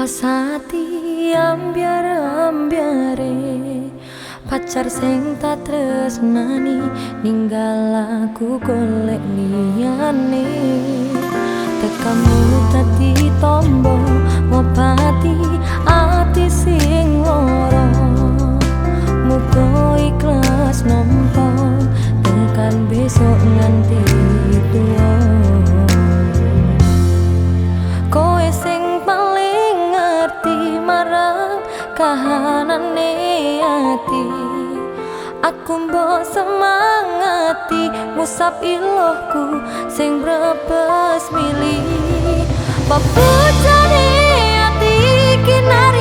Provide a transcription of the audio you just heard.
Pas ati ambyar-ambyare, pacar sing tak tresnani ninggal aku golek liyane. Tekamu dadi tombo ngobati ati sing lara, muga ikhlas nampa tekan besok nganti tuwa. Kowe sing paling ngerti marang kahanane ati, aku mbok semangati ngusap ilohku sing brebes mili. Pepujane ati kinare.